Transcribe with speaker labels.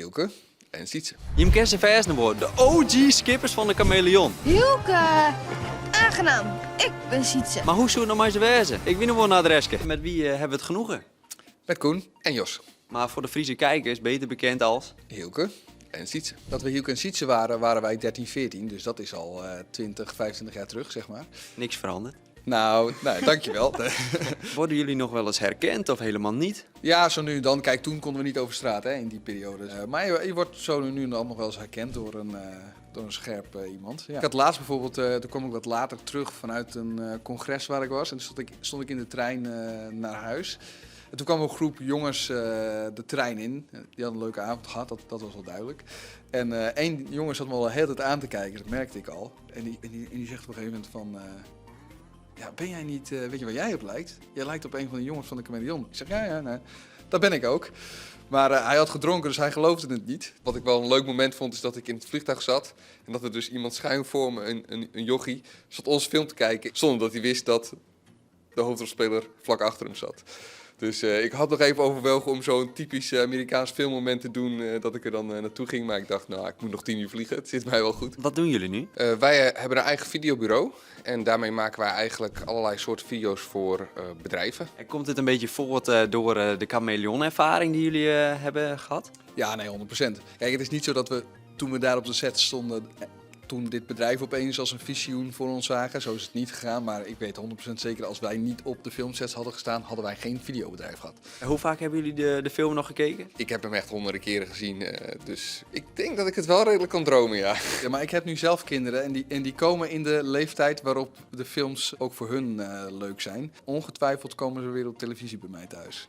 Speaker 1: Hielke en Sytse.
Speaker 2: Jim kenne se fêst noch wol, de OG skippers fan de Kameleon.
Speaker 3: Hielke, aangenaam. Ik bin Sytse.
Speaker 2: Mar hoe soe it no mei se wêze? Ik wie noch wol in adreske. Met wie hawwe we it genoegen?
Speaker 1: Met Koen en Jos.
Speaker 2: Mar foar de Fryske kijkers beter bekend as?
Speaker 1: Hielke en Sytse. Dat we Hielke en Sytse waren, waren wij 13, 14. Dus dat is al 20, 25 jaar terug, zeg maar.
Speaker 2: Niks veranderd.
Speaker 1: Nou, dankjewel.
Speaker 2: Worden jullie nog wel eens herkend of helemaal niet?
Speaker 1: Ja, zo nu en dan. Kijk, toen konden we niet over straat, hè, in die periode. Maar je wordt zo nu en dan nog wel eens herkend door een scherp iemand. Ja. Ik had laatst bijvoorbeeld, toen kwam ik wat later terug vanuit een congres waar ik was. En toen stond ik in de trein naar huis. En toen kwam een groep jongens de trein in. Die hadden een leuke avond gehad, dat was wel duidelijk. En één jongen zat me al de hele tijd aan te kijken, dat merkte ik al. En die zegt op een gegeven moment van: "Ja, ben jij niet, weet je waar jij op lijkt? Jij lijkt op een van de jongens van de Kameleon." Ik zeg: Ja, nee, dat ben ik ook." Maar hij had gedronken, dus hij geloofde het niet.
Speaker 4: Wat ik wel een leuk moment vond, is dat ik in het vliegtuig zat. En dat er dus iemand schuin voor me, een jochie, zat onze film te kijken. Zonder dat hij wist dat de hoofdrolspeler vlak achter hem zat. Dus ik had nog even overwogen om zo'n typisch Amerikaans filmmoment te doen, dat ik er dan naartoe ging. Maar ik dacht, nou, ik moet nog 10 uur vliegen. Het zit mij wel goed.
Speaker 2: Wat doen jullie nu?
Speaker 4: Wij hebben een eigen videobureau. En daarmee maken wij eigenlijk allerlei soorten video's voor bedrijven.
Speaker 2: En komt dit een beetje voort door de Kameleon-ervaring die jullie hebben gehad?
Speaker 1: Ja, nee, 100%. Kijk, het is niet zo dat we toen we daar op de set stonden, toen dit bedrijf opeens als een visioen voor ons zagen. Zo is het niet gegaan, maar ik weet 100% zeker, als wij niet op de filmsets hadden gestaan, hadden wij geen videobedrijf gehad.
Speaker 2: En hoe vaak hebben jullie de film nog gekeken?
Speaker 4: Ik heb hem echt honderden keren gezien. Dus ik denk dat ik het wel redelijk kan dromen, ja.
Speaker 1: Ja, maar ik heb nu zelf kinderen en die komen in de leeftijd waarop de films ook voor hun leuk zijn. Ongetwijfeld komen ze weer op televisie bij mij thuis.